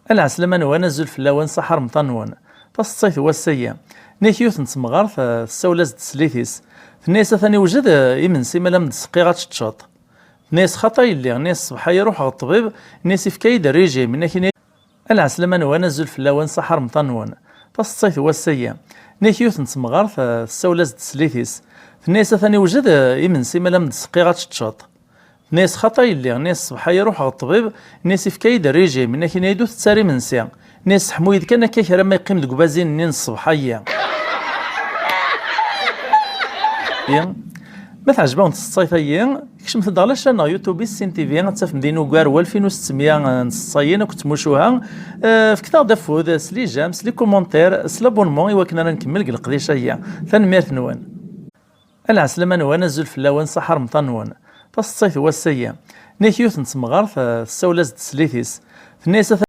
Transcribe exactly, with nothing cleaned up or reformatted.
Lɛeslama-nwen, azul fell-awen, ṣaḥa remḍan-nwen. Taseḍsayt n wass-agi. Nnek yiwet n temɣart, eh, tessawel-as-d teslit-is. Tenna-yas: "Atan iwjed, eh, imensi, ma la m-d-seqqiɣ ad teččeḍ." Tenna-yas: "Xaṭi a yelli." Nnek ṣṣbeḥ-a ruḥeɣ ɣer ṭṭbib, nnek yefka-yi-d rrijim, nnek ini-, Lɛeslama-nwen, azul fell-awen, ṣaḥa remḍan-nwen. Taseḍsayt n wass-agi. Nnek yiwet n temɣart, eh, tessawel-as-d teslit-is. Tenna-yas: "Atan iwjed, eh, imensi, ma la m-d-seqqiɣ ad teččeḍ." Nnes xaṭi a yelli, nnes ṣṣbeḥ-a ruḥeɣ ɣer ṭṭbib, nnes yefka-yi-d rrijim, nnek ini-yi-d ur tettar imensi. Nnes ḥmu-yi-d kan akka kra ma yeqqim deg ubazin-nni n ṣṣbeḥ-agi. Ma teɛjeb-awen tseḍsayt-agi, kecmet-d ɣer la chaîne neɣ YouTube Issin T V, ad tafem din ugar n walfin u settmya n tseḍsayin akked tmucuha. Eh, fket-aɣ-d afud s les j'aime, s les commentaires, s l'abonnement i wakken ara nkemmel deg leqdic-agi. Tanemmirt-nwen. Lɛeslama-nwen, azul fell-awen, ṣaḥa remḍan-nwen. Taseḍsayt n wass-agi. Nnek yiwet n temɣart, eh, tessawel-as-d teslit-is. Tenna-yas: